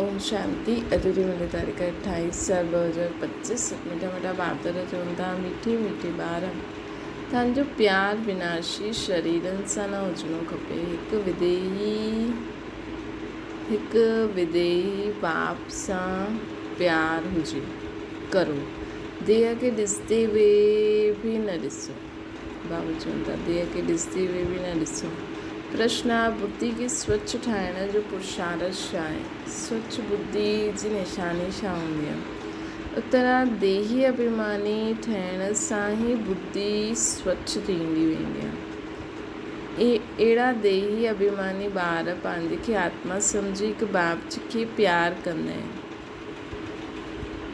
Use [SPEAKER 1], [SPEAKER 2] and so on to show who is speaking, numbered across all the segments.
[SPEAKER 1] اوم شانتي اڄ جي منهنجي تاريخ اٺاويهه چار 2025 مٺا مٺا بابدر چون ٿا مٺي مٺي ٻار تان جو پيار وناشي شريرن سان نه هجڻو کپي هڪ وديهي هڪ وديهي باپ سان پيار هجي ڪرو ديهه کي ڏسندي به نه ڏسو بابا چون ٿا ديهه کي ڏسندي هوئي به نه ڏسو. پرشن آ، ٻڌي کي سوڇ ٺاهڻ جو پرشارٿ ڇا آهي؟ سوڇ ٻڌي جي نشاني ڇا هوندي آهي؟ اتر آ، ديهي اڀيماني ٺهڻ سان ئي ٻڌي سوڇ ٿيندي ويندي آهي. اهڙا ديهي اڀيماني ٻار پنهنجي کي آتما سمجهي هڪ باپ کي پيار ڪندا آهن.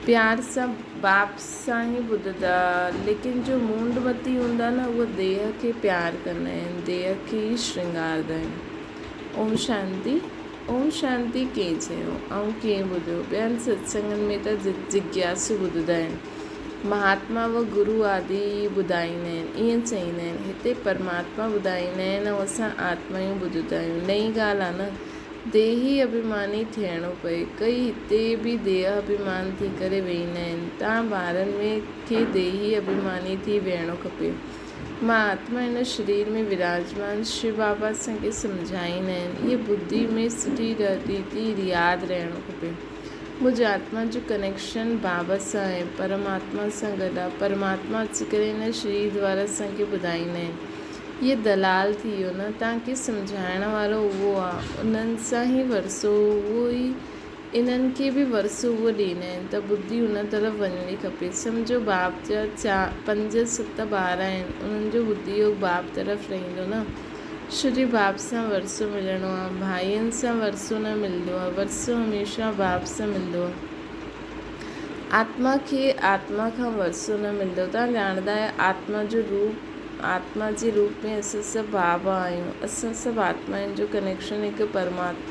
[SPEAKER 1] پيار سان باپ سان ئي ٻڌندا ليڪن جو مونڊ متي هوندا نه اهي ديهه کي پيار ڪندا آهن ديهه کي ئي شرنگاردا آهن اوم شانتي اوم شانتي ڪنهن چيو ۽ ڪنهن ٻڌيو ٻين ستسنگن ۾ ته جگياسو ٻڌندا آهن مهاتما و گرو آدي ٻڌائيندا آهن ائين چئيندا آهن هتي پرماتما ٻڌائيندا آهن ۽ اسان آتمايون ٻڌندا آهيون نئين ڳالهه آهي نه ديهي اڀيماني ٿيڻو پئي. ڪئي هتي به ديهه اڀيمان ٿي ڪري ويهندا آهن. تان ٻارن ۾ کي ديهي اڀيماني ٿي ويهڻو کپي. مان آتما هن شرير ۾ وراجمان شو بابا اسان کي سمجهائيندا آهن. اهي ٻڌي ۾ سٺي ريتي ياد رهڻو کپي. منهنجي آتما جو ڪنيڪشن بابا سان آهي. پرماتما سان گڏ آهي. پرماتما اچي ڪري هن شرير دوارا اسان کي ٻڌائيندا آهن. اهي دلال ٿي ويو نه توهان کي سمجهائڻ وارو اهو آ انهن سان ئي ورثو اهو ئي انهن کي به ورثو اهو ڏيندا آهن ته ٻڌي ان طرف وڃڻي کپي سمجهو باپ جا چار پنج ست ٻار آهن انهن جو ٻڌي يوگ باپ طرف رهندو نه شري باپ سان ورثو ملڻو آ ڀائين سان ورثو نه ملندو آ ورثو هميشه باپ سان ملندو آ آتما کي آتما کان ورثو نه ملندو توهان ڄاڻندا آهيو آتما جو روپ آتما جي روپ ۾ اسان سڀ ڀاء آهيون. اسان سڀ آتمائن جو ڪنيڪشن هڪ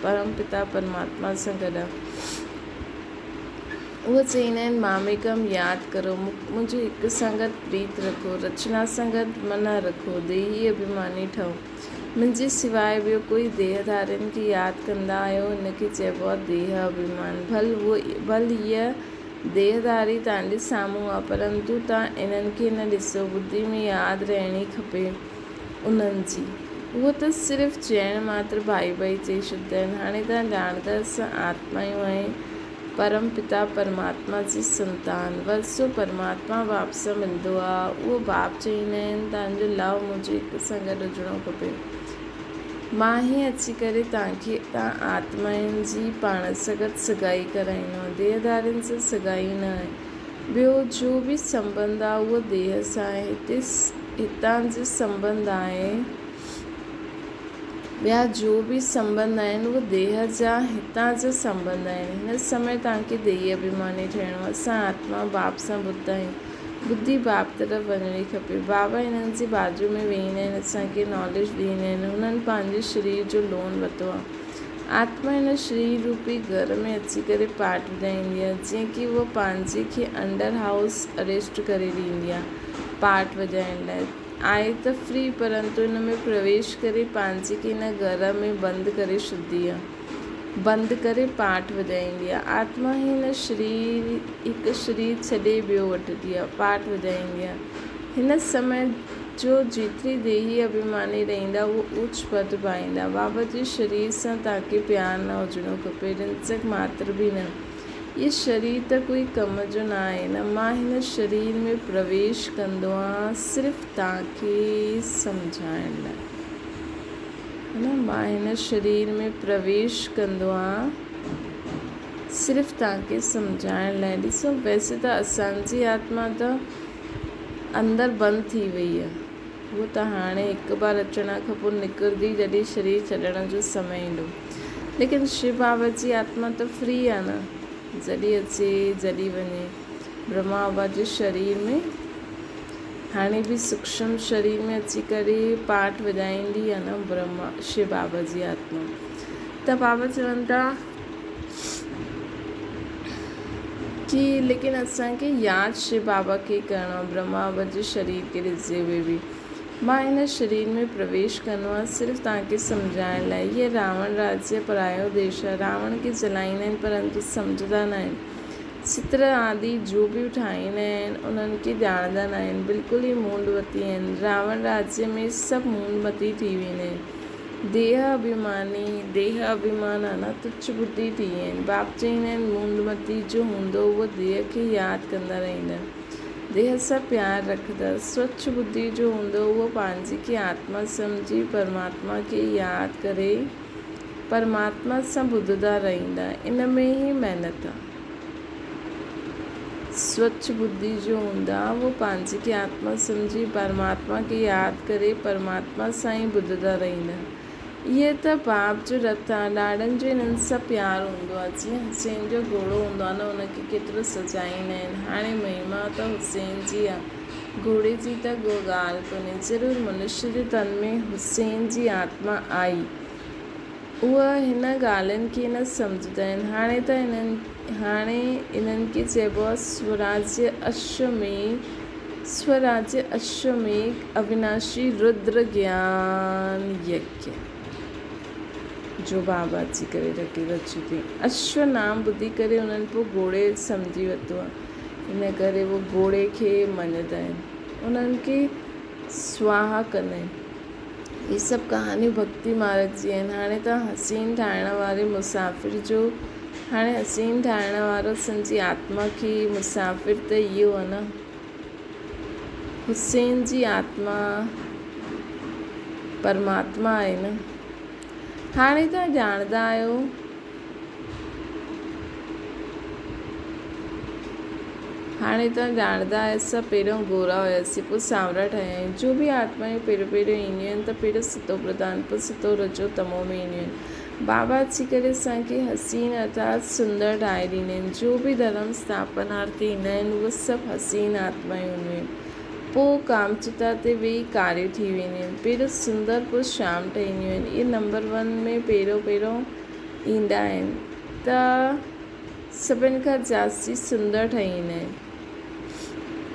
[SPEAKER 1] پرم پتا پرماتما سان گڏ آهي. اهي چئيندا آهن ماميڪم ياد ڪرو، منهنجي هڪ سان گڏ پريت رکو، رچنا سان گڏ من رکو، ديهي اڀيماني ٺهو. منهنجي سواء ٻيو ڪوئي ديهه ڌارين کي ياد ڪندا آهيو ان کي چئبو آهي ديهه اڀيمان. ڀل هيء ديهداري توهان جي سامهون آ پرنتو توهان انهن کي نه ڏسو، ٻڌي ۾ ياد رهڻي کپي انهن جي. اهو ته صرف چئڻ ماتر ڀائي ڀائي چئي ڇڏدا آهن. هاڻي توهان ڄاڻندا اسان آتمايون ۽ پرم پتا پرماتما جي سنتان. ورثو پرماتما باپ سان ملندو آ. اهو باپ چئيندا آهن توهان جو لو منهنجي هڪ سان گڏ هجڻو کپي. مان ئي اچي ڪري توهان کي توهان آتمائن جي پاڻ سان گڏ سڳائي ڪرائيندو آهيان. ديهه ڌارين سان سڳائي نه آهي. ٻيو جو به سنٻنڌ آهي اهو ديهه سان آهي. هتي هتان جو سنٻنڌ آهي. ٻيا جو به سنٻنڌ آهن اهي ديهه جا هتان جا سنٻنڌ آهن. هن سمي توهان کي ديهي اڀيماني ٺهڻو آهي. اسان آتما باپ سان ٻڌ آهيون. ٻڌي باپ طرف وڃڻي کپي. بابا هنن جي بازو ۾ ويهندا آهن، اسان کي ناليج ڏيندا آهن. هنن پنهنجي شرير جو لون ورتو آهي. آتما هن شرير روپي گهر ۾ اچي ڪري پاٺ ٻڌائيندي آهي، جيئن ڪي هوء پنهنجي کي انڊر هائوس اريسٽ ڪري ڏيندي آهي پاٺ وڄائڻ لاء. آهي ته فري پرنتو هن ۾ پرويش ڪري پنهنجي کي هن گهر ۾ بند ڪري ڇڏندي آهي. بند ڪري پاٺ وڄائيندي آ. آتما هن شرير هڪ شرير ڇڏي ٻيو وٺندي آ، پاٺ وڄائيندي آ. هن سمي جو جيتري ديهي اڀيماني رهندا اهو اوچ پد پائيندا. بابا جي شرير سان توهان کي پيار نه هجڻو کپي، رنچڪ ماتر به نه. هي شرير ته ڪوئي ڪم جو نه آهي نه. مان هن شرير ۾ پرويش ڪندو آهيان صرف توهان کي سمجهائڻ لاء. نه مان هن شرير ۾ پرويش ڪندو آهيان صرف توهان کي سمجهائڻ لاء. ڏسو ويسي ته اسان جي آتما ته اندر بند ٿي وئي آهي هوء ته هاڻي هڪ بار اچڻ کان پوء نڪرندي جڏهن شرير ڇڏڻ جو سمي ايندو ليڪن شو بابا جي آتما ته فري آهي نه جڏهن اچي جڏهن وڃي برهما بابا جي شرير ۾ هاڻي به سوڪشم شرير ۾ اچي ڪري پاٺ وڄائيندي آ نه برهما شو بابا جي آتما ته بابا چون ٿا ڪي ليڪن اسان کي ياد شو بابا کي ڪرڻو آ برهما بابا جي شرير کي ڏسجي هوئي به مان هن شرير ۾ پرويش ڪندو آهيان صرف توهان کي سمجهائڻ لاء. هيء راوڻ راجيه پرايو ديش آهي. راوڻ کي جلائيندا آهن پرنتو سمجهندا نه آهن. چتر آدي جو به ٺاهيندا آهن انهن کي ڄاڻندا نه آهن. بلڪل ئي مونڊوتي آهن. راوڻ راجيه ۾ سڀ مونڊمتي ٿي ويندا آهن. ديهه اڀيماني، ديهه اڀيمان آهي نه، تڇ ٻڌي ٿي ويا آهن. باپ چئيندا آهن مونڊمتي جو هوندو اهو ديهه کي ياد ڪندا رهندا. ديهه سان پيار رکندا. سوڇ ٻڌي جو هوندو اهو پنهنجي کي آتما سمجهي پرماتما کي ياد ڪري پرماتما سان ٻڌندا رهندا. ان ۾ ئي محنت آهي. سوڇ ٻڌي جو هوندا اهو پنهنجي کي آتما سمجهي پرماتما کي ياد ڪري پرماتما سان ئي ٻڌندا رهندا. اهي ته باپ جو رٿ آ. ڏاڏن جو انهن سان پيار هوندو آ. جيئن حسين جو گهوڙو هوندو آ نه ان کي ڪيترو سجائيندا آهن. هاڻي مهما ته حسين جي آ. گهوڙي جي ته ڪو ڳالهه ڪونهي. ضرور منشي جي تن ۾ حسين جي آتما آئي. اهي هن ڳالهين کي نه سمجهندا آهن. هاڻي ته انهن هاڻي انهن کي چئبو آهي سوراجيه اشوميگه سوراجيه اشوميگه اويناشي ردر گيان يگيه جو بابا اچي ڪري رکي رچيو اٿئي. اشو نام ٻڌي ڪري انهن پوء گهوڙي سمجهي ورتو آهي. ان ڪري اهي گهوڙي کي مڃندا آهن. انهن کي سواها ڪندا آهن. هي سڀ ڪهاڻيون ڀڳتي مارگ جي آهن. هاڻي ته حسين ٺاهڻ واري مسافر جو هاڻي حسين ٺاهڻ وارو سنجي آتما کي مسافر ته اهو آهي نه. حسين جي آتما پرماتما آهي نه. هاڻي توهان ڄاڻندا آهيو. هاڻي توهان ڄاڻندا آهيو اسان پهريون گورا هياسين پوء سانورا ٺهيا آهيون. جو به آتمائون پهريون پهريون اينديون آهن ته پهريون ستو پرڌان پوء ستو رجو تمو ۾ اينديون آهن. بابا اچي ڪري اسان کي حسين ارٿات سندر ٺاهي ڏيندا آهن. جو به ڌرم اسٿاپنارٿي ايندا آهن اهي سڀ حسين آتمائون هونديون آهن. پوء ڪامچتا تي ويهي ڪاريون ٿي وينديون آهن. پهريون سندر پوء شيام ٺهنديون آهن. اهي نمبر ون ۾ پهريون پهريون ايندا آهن ته سڀن کان جاستي سندر ٺهي ايندا آهن.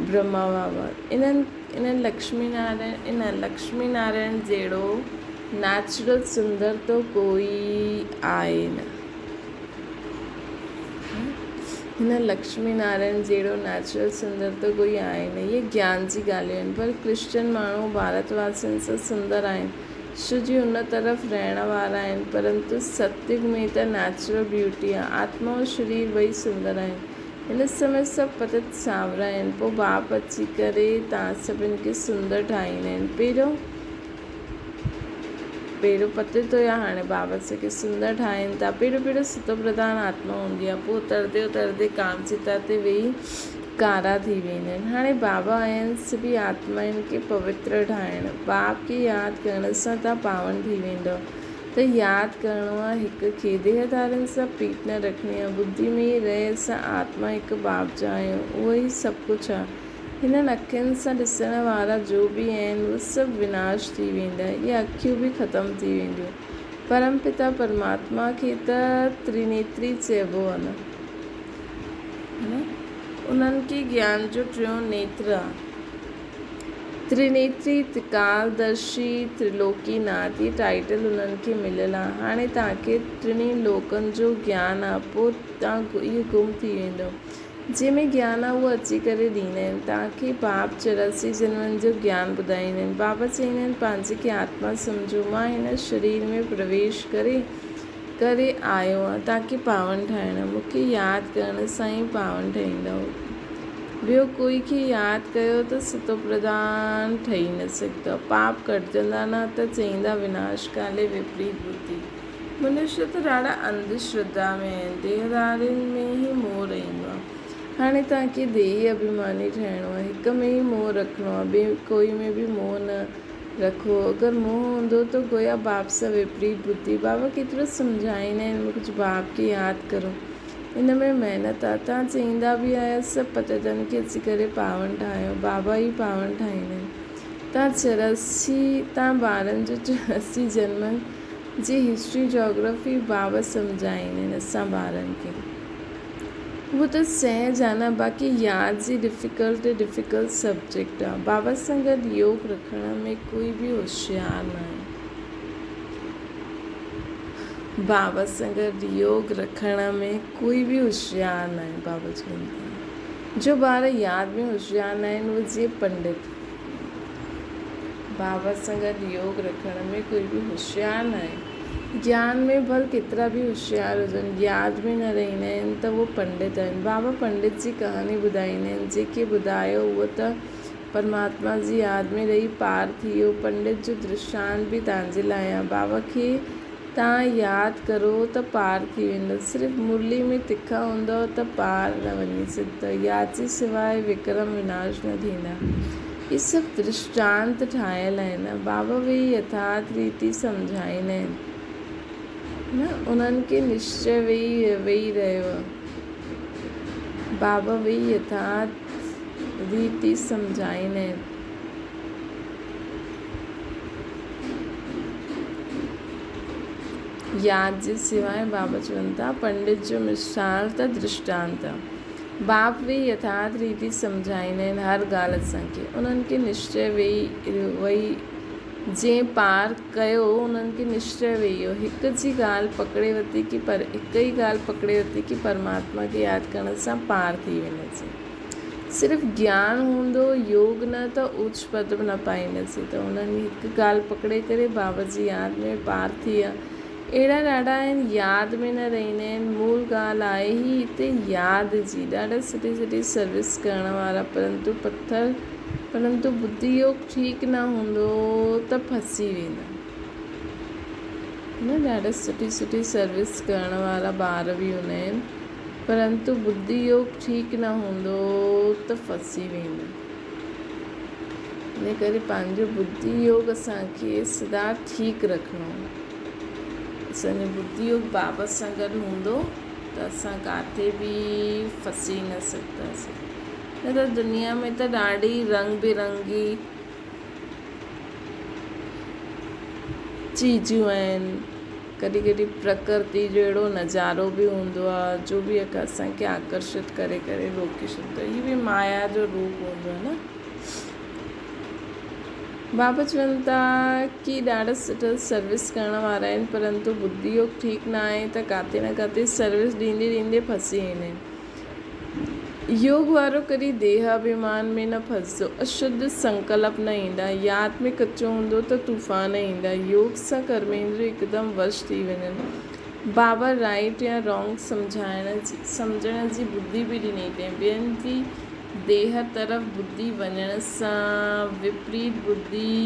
[SPEAKER 1] برهما بابا انهن انهن لڪشمي نارائڻ ان لڪشمي نارائڻ جهڙو نيچرل سندر ته ڪوئي آهي نه. هن لڪشمي نارائڻ جهڙو نيچرل سندر ته ڪوئي آهي نه. اهي گيان جي ڳالهيون آهن. پر ڪرسچن ماڻهو ڀارت واسين سان سندر آهن. شو جي ان طرف رهڻ وارا آهن. پرنتو ستيگ ۾ ته نيچرل بيوٽي آهي. آتما ۽ شرير ٻئي سندر آهن. هن سمي سڀ پتت سانورا آهن. پوء باپ اچي ڪري توهان سڀن کي سندر ٺاهيندا آهن. پهريون پهريون پتت هيا هاڻي بابا اسان کي سندر ٺاهين ٿا. پهريون پهريون ستو پرڌان آتما هوندي آهي. پوء اتردي اتردي ڪام چتا تي ويهي ڪارا ٿي ويندا آهن. هاڻي بابا آيا آهن سڀئي آتمائن کي پوتر ٺاهڻ. باپ کي ياد ڪرڻ سان توهان پاون ٿي ويندؤ. ته ياد ڪرڻو آهي هڪ کي. ديهڌارين سان پريت نه رکڻي آهي. ٻڌي ۾ ئي رهي اسان آتما هڪ باپ جا آهيون. اهو ئي سڀ ڪجهه آهي. هنن اکين سان ڏسڻ وارا جو به آهن اهي سڀ وناش ٿي ويندا. اهي اکيون به ختم ٿي وينديون. پرم پتا پرماتما کي ته ترينيتري چئبو آهي نه. انهن کي گيان جو ٽيون نيتر آ. ترينيتري، ترڪالدرشي، ترلوڪي ناٿ اهي ٽائيٽل انهن کي مليل آ. هاڻي توهان کي ٽنهي لوڪن جو گيان آ پوء توهان اهي گم ٿي ويندؤ. جنهن ۾ گيان آ اهو اچي ڪري ڏيندا آهن. توهان کي باپ 84 جنمن جو گيان ٻڌائيندا آهن. بابا چئيندا آهن پنهنجي کي آتما سمجهو. مان هن شرير ۾ پرويش ڪري ڪري آيو آهيان تاڪه پاون ٺاهڻ. مون کي ياد ڪرڻ سان ئي پاون ٺهيندؤ. ٻيو ڪوئي کي ياد ڪيو ته ستو پرڌان ٺهي نه سگهندؤ. پاپ ڪٽجندا نه ته چئيندا وناش ڪالي وپريت ٻڌي. منشي ته ڏاڍا انڌ شرڌا ۾ آهن. ديهدارين ۾ ئي موهه رهندو آهي. هاڻي توهان کي ديهي اڀيماني ٺهڻو آهي. هڪ ۾ ئي موهه رکڻو آهي. ٻئي ڪوئي ۾ به موهه نه رکو. اگر موهه هوندو ته گويا باپ سان وپريت ٻڌي. بابا ڪيترو سمجهائيندا آهن ڪجهه باپ کي ياد ڪرو. ان ۾ محنت آ. توهان چئيندا به آهيو سڀ پتيتن کي اچي ڪري پاون ٺاهيو. بابا ئي پاون ٺاهيندا آهن. توهان 84 توهان ٻارن جو 84 جنمن جي هسٽري جاگرافي بابا سمجهائيندا آهن اسان ٻارن کي. اهو ته سهج آ نه باقي ياد جي ڊفيڪلٽ ڊفيڪلٽ سبجيڪٽ آ. بابا سان گڏ يوگ رکڻ ۾ ڪوئي به هوشيار ناهي. بابا سان گڏ يوگ رکڻ ۾ ڪوئي به هوشيار ناهي. بابا چون ٿا جو ٻار ياد ۾ هوشيار ناهن اهي جيئن پنڊت. بابا سان گڏ يوگ رکڻ ۾ ڪوئي به هوشيار ناهي. گيان ۾ ڀل ڪيترا به هوشيار هجن، ياد ۾ نه رهندا آهن ته اهي پنڊت آهن. بابا پنڊت جي ڪهاڻي ٻڌائيندا آهن، جيڪي ٻڌايو اهو ته پرماتما جي ياد ۾ رهي پار ٿي ويو. پنڊت جو درشٽانت به توهان جي لاء آهي. بابا کي توهان ياد ڪرو ته پار ٿي ويندؤ. صرف مرلي ۾ تکا هوندؤ ته پار نه وڃي سگهندؤ. ياد جي سواء وڪرم وناش نه ٿيندا. هي سڀ درشٽانت ٺاهيل آهن. بابا ويهي يٿارٿ ريتي سمجهائيندا آهن. نه انهن کي نشچي ويهي رهيو. بابا ويهي يٿارٿ ريتي سمجهائيندا آهن. ياد جي سواء بابا چون ٿا، پنڊت جو مثال ته درشٽانت آ. باپ ويهي يٿارٿ ريتي سمجهائيندا آهن هر ڳالهه اسان کي. انهن کي نشچي ويهي جنهن پار ڪيو انهن کي نشچي ويهي ويو. هڪ جي ڳالهه پڪڙي ورتي ڪي پر هڪ ئي ڳالهه پڪڙي ورتي ڪي پرماتما کي ياد ڪرڻ سان پار ٿي وينداسين. صرف گيان هوندو يوگ نه ته اوچ پد به نه پائينداسين ته انهن هڪ ڳالهه پڪڙي ڪري بابا جي ياد ۾ پار ٿي ويا. اهڙا ڏاڍا آهن ياد ۾ نه رهندا آهن مول ڳالهه آهي هي هتي ياد جي ڏاڍا سٺي سٺي سروس ڪرڻ وارا پرنتو پٿر پرنتو ٻڌي يوگ ٺيڪ نه هوندو ته ڦسي ويندا نه ڏاڍا سٺي سٺي سروس ڪرڻ وارا ٻار به هوندا آهن. پرنتو ٻڌي يوگ ٺيڪ نه هوندو ته ڦسي ويندو. ان ڪري پنهنجو ٻڌي يوگ اسان کي سدا ٺيڪ رکڻو. اسان جو ٻڌي يوگ بابا سان گڏ هوندو ته اسان ڪاٿي به ڦسي نه سگهنداسين. نه ته دنيا ۾ ته ڏاڍي رنگ برنگي چيزون آهن. ڪڏهن ڪڏهن پرڪرتي جو اهڙو نظارو به هوندو آهي جو به اسان کي آڪرشت ڪري ڪري روڪي ڇڏندو آهي. هي به مايا جو روپ هوندو آهي نه. بابا چون ٿا ڪي ڏاڍا سٺا سروس ڪرڻ وارا آهن پرنتو ٻڌي يوگ ٺيڪ نه آهي ته ڪاٿي نه ڪاٿي سروس ڏيندي ڏيندي ڦسي ويندا آهن. يوگ وارو ڪڏهن ديهه اڀيمان ۾ نه ڦسندو، اشڌ سنڪلپ نه ايندا، ياد ۾ ڪچو هوندو ته طوفان ايندا، يوگ سان ڪرميندريون هڪدم وش ٿي وڃن. بابا رائيٽ يا رانگ سمجهائڻ جي سمجهڻ جي ٻڌي به ڏني اٿئين. ٻين جي ديهه طرف ٻڌي وڃڻ سان وپريت ٻڌي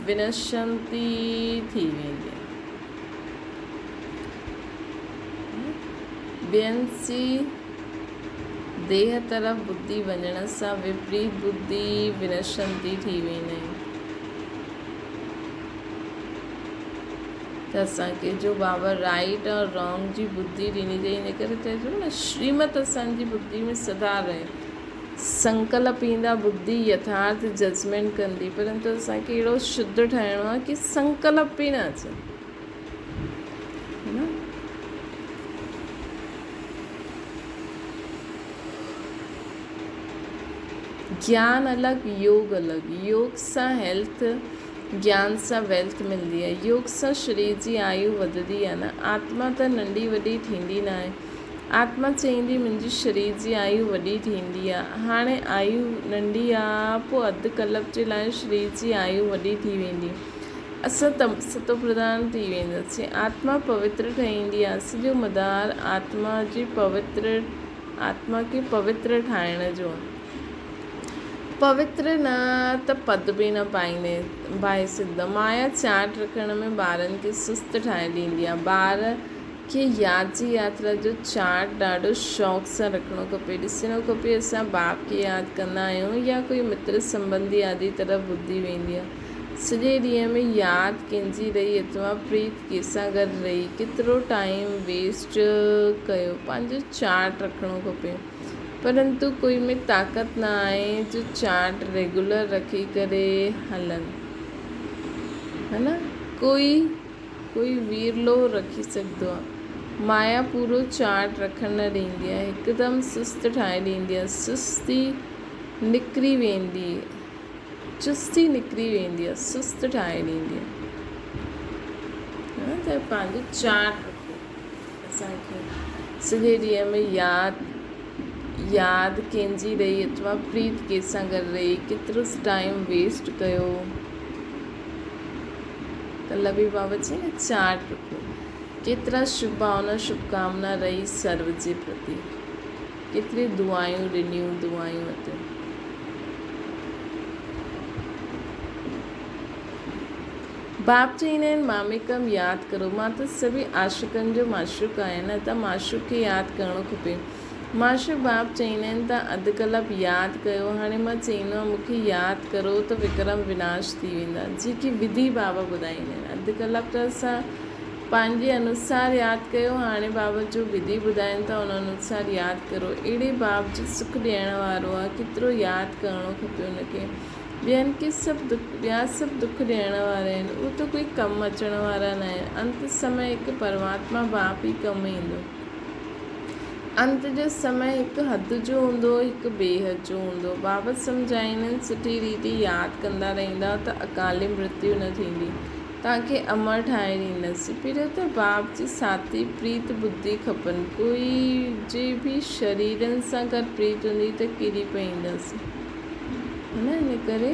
[SPEAKER 1] ونشنتي ٿي ويندي آهي. ٻين جي ديهه طرف ٻڌي وڃڻ سان وپريت ٻڌي ونشنتي ٿي ويندا آهن. ته اسان کي جو بابا رائيٽ اور رانگ جي ٻڌي ڏني اٿئي ان ڪري چئجو نه شريمت اسان جي ٻڌي ۾ سدا رهي. سنڪلپ ايندا ٻڌي يٿارٿ ججمينٽ ڪندي پرنتو اسان کي اهڙو شڌ ٺاهڻو آهي ڪي سنڪلپ به نه اچن. گيان الڳ يوگ الڳ. يوگ سان هيلٿ گيان سان ويلٿ ملندي آهي. يوگ سان شرير جي آيو وڌندي آهي نه. آتما ته ننڍي وڏي ٿيندي ناهي. آتما چئيندي منهنجي شرير جي آيو وڏي ٿيندي آهي. هاڻي آيو ننڍي آهي پوء اڌ ڪلپ جي لاء شرير جي آيو وڏي ٿي ويندي. اسان ستوپرڌان ٿي وينداسين. آتما پوتر ٺهيندي آهي. سڄو مدار آتما جي پوتر آتما کي پوتر ٺاهڻ جو آهي. پوتر نه ته پد به نه پائيندي پائي سگهندا. مايا چاٽ رکڻ ۾ ٻارن کي سست ٺاهي ڏيندي آهي. ٻار کي ياد جي ياترا جو چارٽ ڏاڍو شوق سان رکڻو کپي. ڏسڻو کپي اسان باپ کي ياد ڪندا آهيون يا ڪوئي متر سنٻنڌي آدي طرف ٻڌي ويندي آهي. سڄي ڏينهن ۾ ياد ڪنهن جي رهي اٿوا پريت ڪنهن سان گڏ رهي ڪيترو ٽائيم ويسٽ ڪيو پنهنجو چارٽ رکڻو کپي پرنتو ڪوئي ۾ طاقت نه آهي جو چارٽ ريگولر رکي ڪري هلن ها نه ڪوئي ڪوئي ويرلو رکي سگهندو آهي. مايا پورو چارٽ رکڻ نه ڏيندي آهي، هڪدم سست ٺاهي ڏيندي آهي، سستي نڪري ويندي، چستي نڪري ويندي آهي، سست ٺاهي ڏيندي آهي. ته پنهنجو چارٽ رکو. اسان کي سڄي ڏينهن ۾ ياد ياد ڪنهن جي رهي اٿوا پريت ڪنهن سان گڏ رهي ڪيترو ٽائيم ويسٽ ڪيو. ڪلهه به بابا چئي نه چارٽ رکو. ڪيترا شڀ ڀاونا شڀ ڪامنا رهي سرو جي پرتي. ڪيتري دعايون ڏنيون دعايون ورتيون. باپ چئيندا آهن ماميڪم ياد ڪرو مان ته سڀئي عاشقن جو معشوق آهيان نه ته معشوق کي ياد ڪرڻو کپي. معشوق باپ چئيندا آهن ته اڌ ڪلاڪ ياد ڪيو هاڻي مان چئيندو آهيان مون کي ياد ڪرو ته وڪرم وناش ٿي ويندا جيڪي وڌي بابا ٻڌائيندا آهن اڌ ڪلاڪ ته اسان پنهنجي انوسار ياد ڪيو هاڻي بابا جو وڌي ٻڌائين ٿا ان انوسار ياد ڪرو اهڙي باپ جو سک ڏيڻ وارو آهي ڪيترو ياد ڪرڻو کپي ان کي ٻين کي سڀ دک ٻيا سڀ دک ڏيڻ وارا آهن اهي ته ڪوئي ڪم اچڻ وارا نه آهن انت سمي هڪ پرماتما باپ ئي ڪم ايندو انت جو سمي هڪ حد جو هوندو هڪ بي حد جو هوندو بابت سمجهائيندن سٺي ريت ياد ڪندا رهندا ته اڪالي مرتيو نه ٿيندي توهان کي امر ٺاهي ڏيندس. پهريون ته باپ جي ساٿي پريت ٻڌي کپن. ڪوئي جي به شريرن سان گڏ پريت هوندي ته ڪري پئيندس. ها نه ان ڪري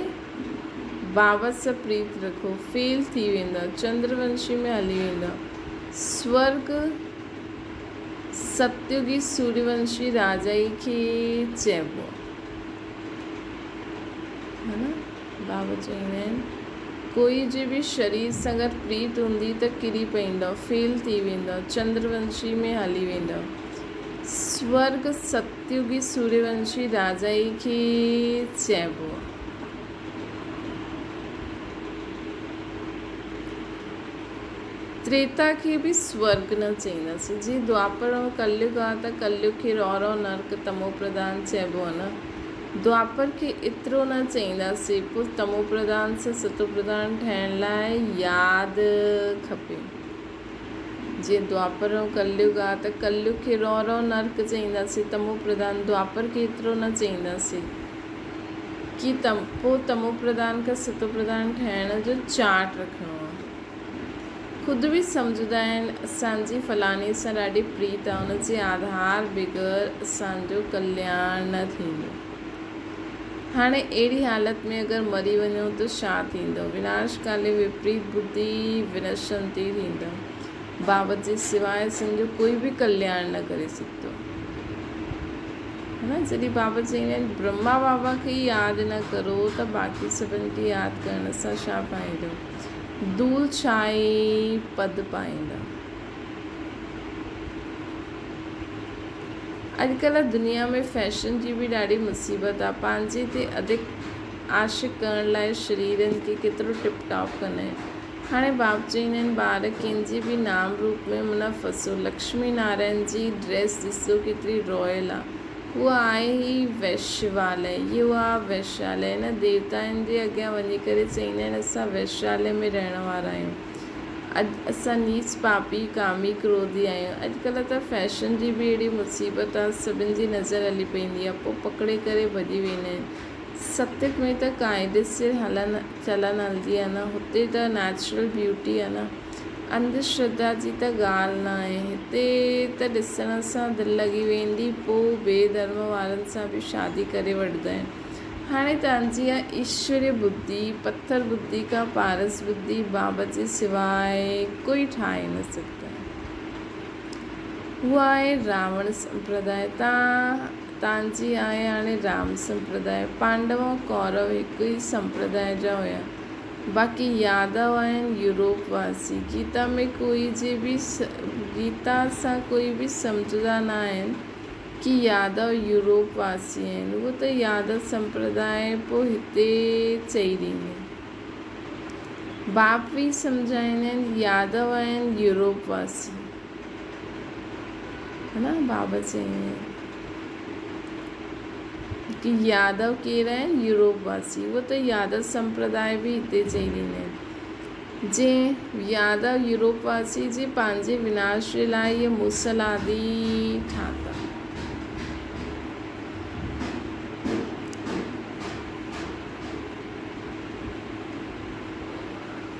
[SPEAKER 1] بابت سان پريت رکو. فيل ٿي ويندا. چندر ونشي ۾ هلي ويندا. سورڳ ستيوگي سوريونشي راجائي کي چئبو آهي. ها نه بابا چئيندا آهن ڪوئي جي به شرير سان گڏ پريت هوندي ته ڪري پئيندؤ، فيل ٿي ويندؤ، چندرونشي ۾ هلي ويندؤ. سورڳ ستيوگي سوريونشي راجائي کي چئبو آهي. تريتا کي به سورڳ نه چئينداسين. جي دوآپر ۽ ڪليگ آ ته ڪليگ کي رورو نرڪ تمو پرڌان چئبو آ نه. دوآپر کي ايترو نه چئينداسين. پوء تمو پرڌان سان ستو پرڌان ٺهڻ لاء ياد کپي. جي دوآپر ۽ ڪليگ آ ته ڪليگ کي رورو نرڪ چئينداسين. تمو پرڌان دوآپر کي ايترو نه چئينداسين. ڪي پوء تمو پرڌان کان ستو پرڌان ٺهڻ جو چارٽ رکڻو آ. خود به سمجهندا آهن اسان جي فلاڻي سان ڏاڍي پريت آهي ان جي آڌار بغير اسان جو ڪلياڻ نه ٿيندو. هاڻي اهڙي حالت ۾ اگر مري وڃون ته ڇا ٿيندو؟ وناش ڪالي وپريت ٻڌي ونشنتي ٿيندو. بابت جي سواء اسان جو ڪوئي به ڪلياڻ نه ڪري سگهندو. نه جڏهن بابا چئيندا آهن برهما بابا کي ئي ياد نه ڪرو ته باقي سڀن کي ياد ڪرڻ سان ڇا فائدو؟ دول ڇائي پد پائيندا. اڄڪلهه دنيا ۾ فيشن جي به ڏاڍي مصيبت آ. پنهنجي تي اڌڪ عاشق ڪرڻ لاء شريرن کي ڪيترو ٽپ ٽاپ ڪندا آهن. هاڻي باپ چئيندا آهن ٻار ڪنهن جي به نام روپ ۾ نه ڦسو. لڪشمي نارائڻ جي ڊريس ڏسو ڪيتري رائل آ. هوء آهي ئي ويشيواليه. اهو آ ويشياليه. هن ديوتائن جي اڳيان وڃي ڪري چئيندا آهن اسان ويشياليه ۾ رهڻ وارا آهيون. اڄ اسان نيچ پاپي، ڪامي، ڪروڌي آهيون. اڄڪلهه ته فيشن جي به اهڙي مصيبت آ سڀن جي نظر هلي پوندي آ پوء پڪڙي ڪري ڀڄي ويندا آهن. ستيگ ۾ ته قاعدي سر هلن چلن هلندي آ نه هتي ته نيچرل بيوٽي آ نه. انڌ شرڌا جي ته ڳالهه ناهي. هتي ته ڏسڻ سان دل لڳي ويندي. پوء بي ڌرم وارن سان به شادي ڪري وٺندا آهن. هاڻي توهان جي اها ايشوري ٻڌي، پٿر ٻڌي کان پارس ٻڌي بابا جي سواء ڪوئي ٺاهي نه سگهندو آهي. هو آهي راوڻ سمپرداء. توهان جي آهي هاڻي رام سمپرداء. پانڊو ۽ ڪورو هڪ ئي سمپرداء جا هيا. باقي يادو آهن يورپ واسي. گيتا ۾ ڪوئي جي به گيتا سان ڪوئي به سمجهندا نه آهن ڪي يادو يورپ واسي آهن. اهو ته يادو سمپرداء پوء هتي چئي ڏيندي. باپ به سمجهائيندا آهن يادو آهن يورپ واسي. ها نه بابا چئيندا آهن ڪي يادو ڪير آهن يورپ واسي. اهو ته يادو سمپرداء به هتي چئي ڏيندا آهن. جنهن يادا يورپ واسي جي پنهنجي وناش جي لاء اهي موصل آدي ٺاتا.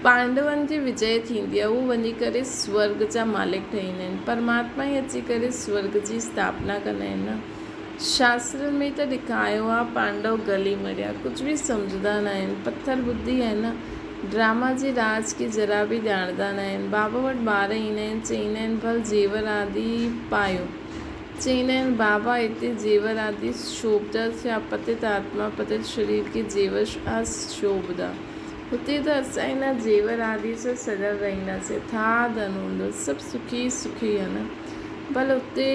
[SPEAKER 1] پانڊون جي وجئه ٿيندي آهي، هو وڃي ڪري سورڳ جا مالڪ ٺهيندا آهن. پرماتما ئي اچي ڪري سورڳ جي اسٿاپنا ڪندا آهن نه. شاسترن ۾ ته ڏکايو آهي پانڊو گلي مريا. ڪجهه به سمجهندا نه آهن. پٿر ٻڌي آهي نه. ڊراما جي راز کي ذرا به ڄاڻندا نه آهن. بابا وٽ ٻار ايندا آهن، چئيندا آهن ڀل زيور آدي پايو. چئيندا آهن بابا هتي زيور آدي شوڀدا ٿيا، پتت آتما پتت شرير کي زيور آ شوڀدا. هتي ته اسان هن زيور آدي سان سجيل رهنداسين، ٿاهه ڌن هوندو، سڀ سکي ئي سکي آ نه. ڀل اتي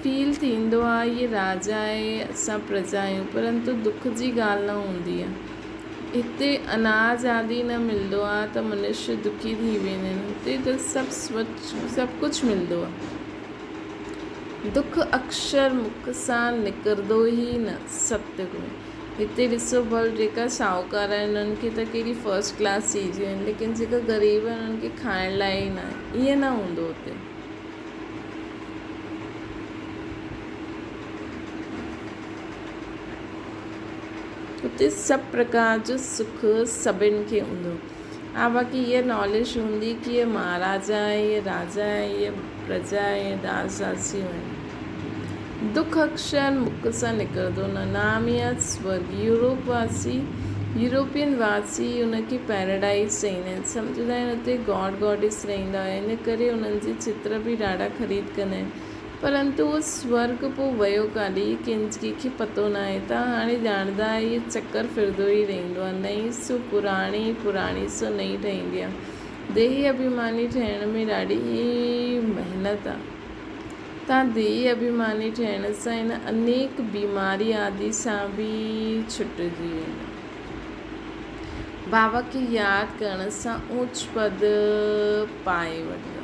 [SPEAKER 1] فيل ٿيندو آ هي راجا آهي اسان پرجا آهيون پرنتو دک جي ڳالهه نه هوندي آ. هتي اناج آدي نه ملندو آ ته منشيه دکي ٿي ويندا آهن، هتي ته سڀ سوچ سڀ ڪجهه ملندو آ. دک اڪشر مک سان نڪرندو ئي نه ستيگ ۾. هتي ڏسو ڀل جيڪا شاهوڪار آهن انهن کي ته ڪهڙي فرسٽ ڪلاس چيزون آهن ليڪن جيڪا غريب آهن انهن کي کائڻ لاء ئي ناهي ائين نه هوندو هتي. هتي سڀ پرڪار جو سک سڀن کي هوندو. ها باقي هيء ناليج هوندي ڪي هيء مهاراجا آهي، هيء راجا آهي، هيء پرجا آهي، هيء داس داسيون آهن. دک اڪشر مک سان نڪرندو نه. نام ئي آهي سورڳ. يورپ واسي، يورپين واسي ان کي پيراڊائيز چئيندا آهن. سمجهندا آهن اتي گاڊ گاڊيس رهندا هيا. ان ڪري انهن جي چتر به ڏاڍا خريد ڪندا آهن. پرنتو اهو سورڳ پوء ويو ڪاڏي، ڪنهن کي پتو ناهي. توهان هاڻي ڄاڻندا آهيو اهو چڪر ڦرندو ئي رهندو آهي. نئين سو پراڻي، پراڻي سو نئين ٺهندي آهي. ديهي اڀيماني ٺهڻ ۾ ڏاڍي محنت آهي. توهان ديهي اڀيماني ٺهڻ سان هن انيڪ بيماري آدي سان به ڇٽجي ويندا. بابا کي ياد ڪرڻ سان اوچ پد پائي وٺندا.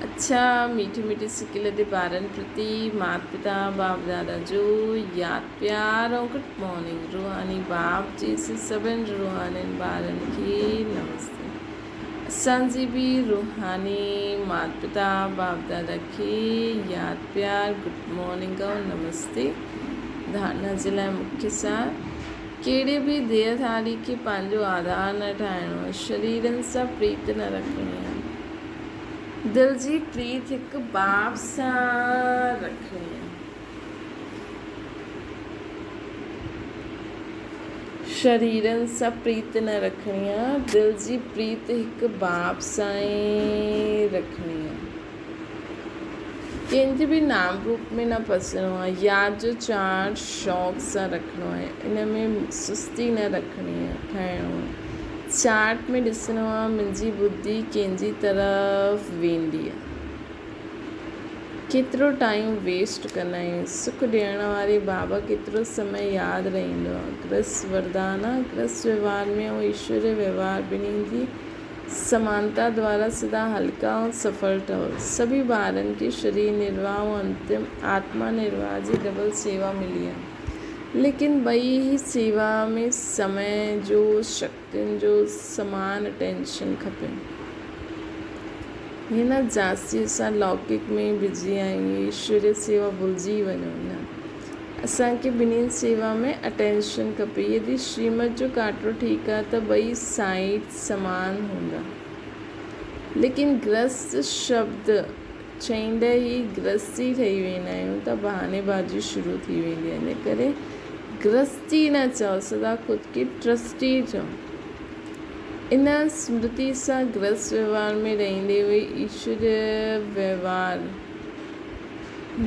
[SPEAKER 1] اڇا ميٺي ميٺي سڪيل the ٻارن پرتي مات پتا باپ دادا جو ياد پيار ۽ گڊ مارننگ روحاني باپ جي سي سڀن روحانين ٻارن کي نمستي اسان جي به روحاني مات پتا باپ دادا کي ياد پيار گڊ مارننگ ۽ نمستي ڌارنا جي لاء مکيه سار ڪهڙي به ديهه ڌاري کي پنهنجو آڌار نه ٺاهڻو آهي، شريرن سان پريت نه رکڻي آهي. دل جي پريت هڪ باپ سان رکڻي آهي. شريرن سان پريت نه رکڻي آهي، دل جي پريت هڪ باپ سان ئي رکڻي آهي. ڪنهن جي به نام روپ ۾ نه پسڻو آهي. ياد جو چارج شوق سان رکڻو آهي. ان ۾ سستي نه رکڻي آهي. ٺاهڻو آهي. چارٽ ۾ ڏسڻو آهي منهنجي ٻڌي ڪنهن جي طرف ويندي آهي. ڪيترو ٽائيم ويسٽ ڪندا آهيون. سک ڏيڻ واري بابا ڪيترو سمي ياد رهندو آهي. گرهست وردان آهي. گرهست وهنوار ۾ ۽ ايشوري وهنوار ٻنهي جي سمانتا دوارا سدا هلڪا ۽ سڦل ٺهو. سڀئي ٻارن کي شرير نرواهه ۽ انتم آتما نرواهه جي ڊبل سيوا ملي آهي. ليڪن ٻئي ئي سيوا ۾ سمي جو، شڪتين جو سمان اٽينشن کپي. هيئن نه جاسي اسان لوڪڪ ۾ ئي بزي آهيون، ايشوري سيوا ڀلجي وڃون نه. اسان کي ٻنهين سيوا ۾ اٽينشن کپي. يدي شريمت جو ڪاٽو ٺيڪ آ ته ٻئي سائيڊ سمان هوندا. ليڪن گرهست شبد چئيندي ئي گرهستي ٺهي ويندا آهيون ته بهاني بازي شروع ٿي ويندي آهي. ان ڪري گرهستي نه چئو سدا خود کي ٽرسٽي چئو. ان سمرتي سان گرهست وهنوار ۾ رهندي هوئي ايشوريه وهنوار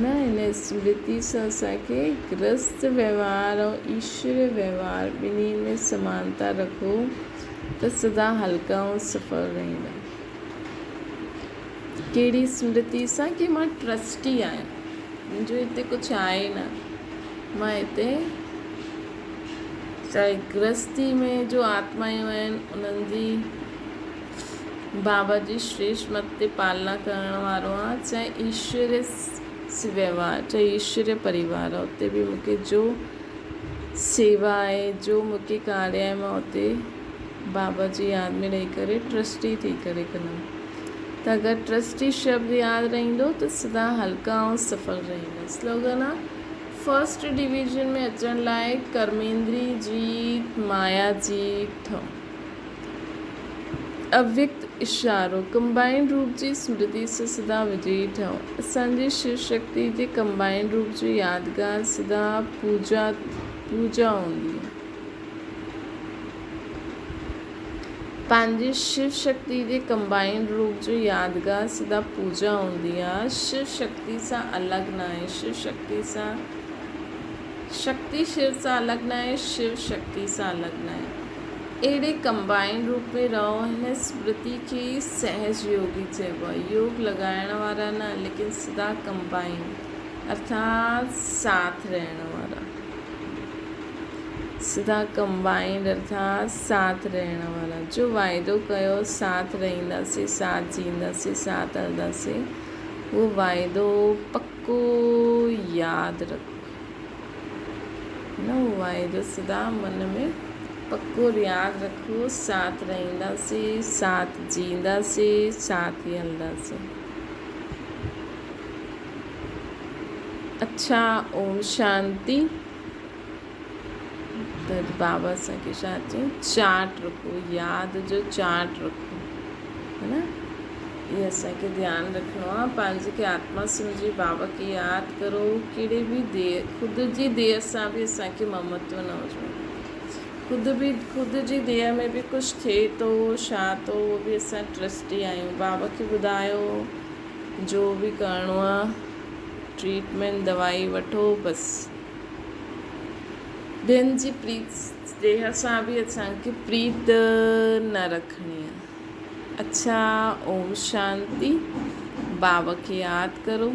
[SPEAKER 1] نه ان سمرتي سان اسان کي گرهست وهنوار ۽ ايشوريه وهنوار ٻنهي ۾ سمانتا رکو ته سدا هلڪا ۽ سڦل رهندا. ڪهڙي سمرتي سان ڪي مان ٽرسٽي آهيان منهنجو هتي ڪجهه آهي نه مان هتي چاهي گرهستي ۾ جو آتمايون آهن انهن جي بابا جي شريشٽ مت تي پالنا ڪرڻ وارو آهيان چاهي ايشوريه وهنوار چاهي ايشوريه پريوار آهي اتي به مون کي جو سيوا آهي جو مون کي ڪاريه آهي مان اتي بابا جي ياد ۾ رهي ڪري ٽرسٽي ٿي ڪري ڪندم ته اگر ٽرسٽي شبد ياد رهندو ته سدا هلڪا ۽ سڦل رهندا. سلوگن آ، فرسٽ ڊويزن ۾ اچڻ لاء ڪرميندري جيت مايا جيت ٺهو. اويڪت اشارو، ڪمبائنڊ روپ جي سمرتي سان سدا وجئي ٺهو. اسان جي شو شڪتي جي ڪمبائنڊ روپ جو يادگار سدا پوجا پوجا هوندي آهي. پنهنجي شو شڪتي جي ڪمبائنڊ روپ جو يادگار سدا پوجا هوندي آهي. شو شڪتي سان الڳ ناهي، شو شڪتي سان شڪتي شو سان الڳ ناهي، شو شڪتي سان الڳ ناهي. اهڙي ڪمبائنڊ روپ ۾ رهو. هن سمرتي کي ئي سهج يوگي چئبو آهي. يوگ لڳائڻ وارا نه ليڪن سدا ڪمبائنڊ ارٿات ساٿ رهڻ وارا. سدا ڪمبائنڊ ارٿات ساٿ رهڻ وارا. جو واعدو ڪيو ساٿ رهنداسين، ساٿ جيئنداسين، ساٿ هلنداسين، اهو واعدو پڪو ياد رکو. نه اهو واعدو سدا من ۾ پڪو ياد رکو، ساٿ رهنداسين، ساٿ جيئنداسين، ساٿ ئي هلنداسين. اڇا اوم شانتي. ته بابا اسان کي ڇا چئي چارٽ رکو ياد جو چارٽ رکو ہے نا اهي اسان کي ڌيان رکڻو آهي پنهنجي کي آتما سمجهي بابا کي ياد ڪرو ڪهڙي به ديهه خود جي ديهه سان به اسان کي ممتو نه هجڻو خود به خود جي ديهه ۾ به ڪجهه ٿئي ٿو ڇا ٿو اهو به اسان ٽرسٽي آهيون بابا کي ٻڌايو جو به ڪرڻو آهي ٽريٽمينٽ دوائي وٺو بس ٻين جي پريت ديهه سان به اسان کي پريت نه رکڻي آ. اڇا اوم شانتي. بابا کي ياد ڪرو.